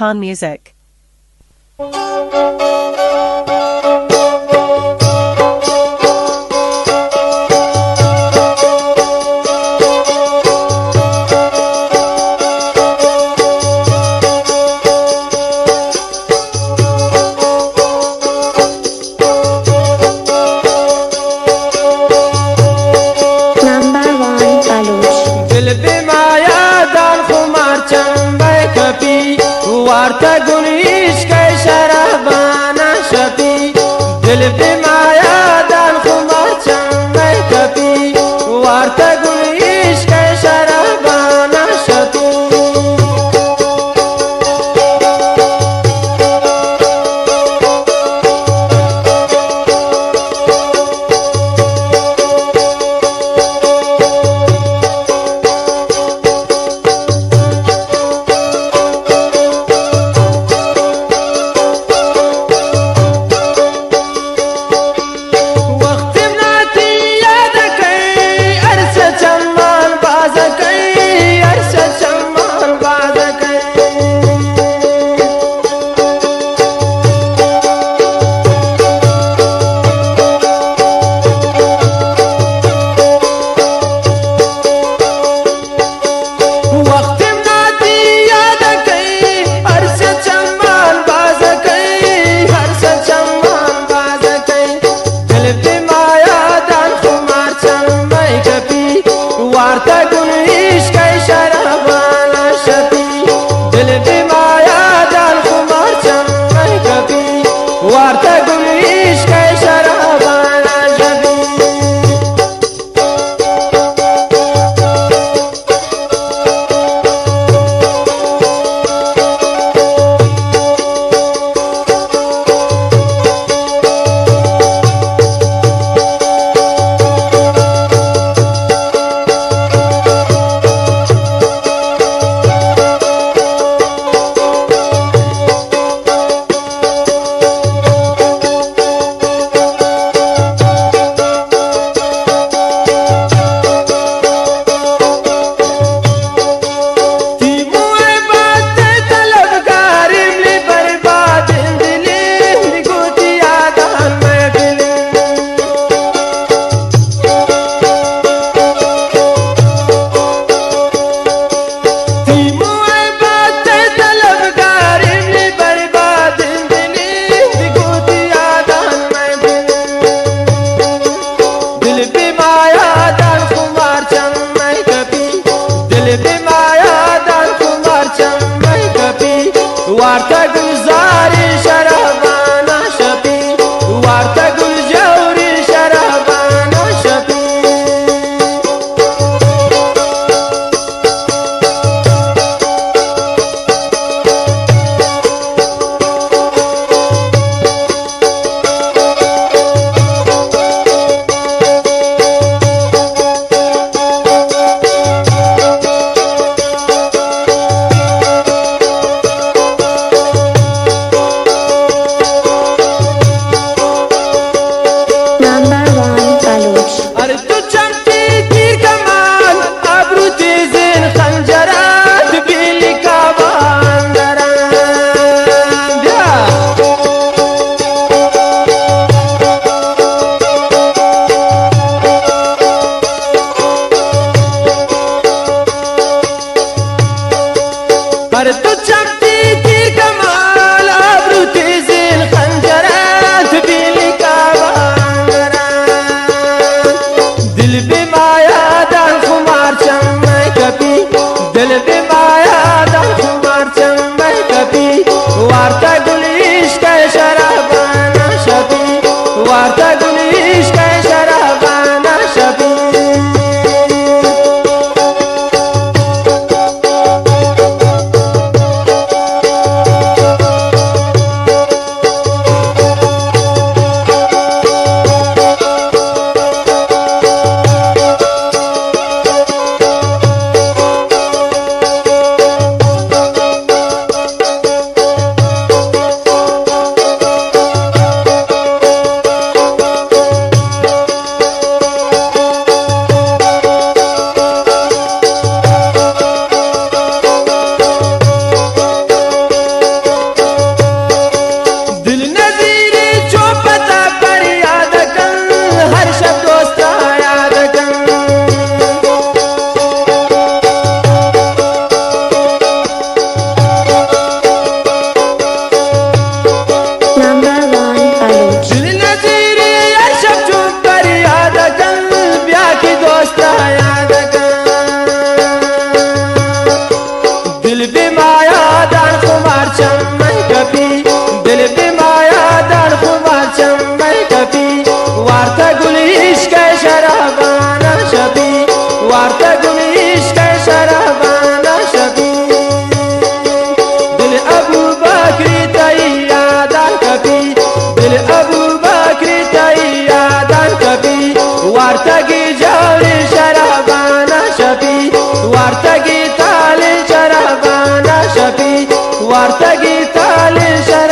Khan music. Number one Baloch. دل بہ ما یادان خمار چمبہ کپی، وارتہ گل عشق شرابانا شپی۔ دل بہ ما یادان خمار چمبہ کپی، وارتہ گل عشق شرابانا شپی۔ وخت ناتی یاد کئی، ارس چمان باز کئی، ارس چمان باز کئی۔ وخت ناتی یاد کئی، ارس چمان باز کئی، ارس چمان باز کئی۔ دل بہ ما یادان خمار چمبہ کپی، وارتہ گل عشق شرابانا شپی۔ دل بہ ما یادان خمار چمبہ کپی، وارتہ گل عشق شرابانا شپی۔ دل بہ ما یادان خمار چمبہ کپی، دل بہ ما یادان خمار چمبہ کپی، وارتہ گل زاری شرابانا شپی، وارتہ گل جوری شرابانا شپی۔ Number one Baloch. ارے تو چمتی تیر کمان، ابرو تیزین خنجرات، بیلی کابان دران۔ بیا۔ ارے تو چمتی تیر کمان، ابرو تیزین خنجرات، بیلی کابان دران۔ دل بہ ما یادان خمار چمبہ کپی، دل بہ ما یادان خمار چمبہ کپی، وارتہ گل عشق شرابانا شپی، وارتہ گل عشق شرابانا شپی۔ تال شر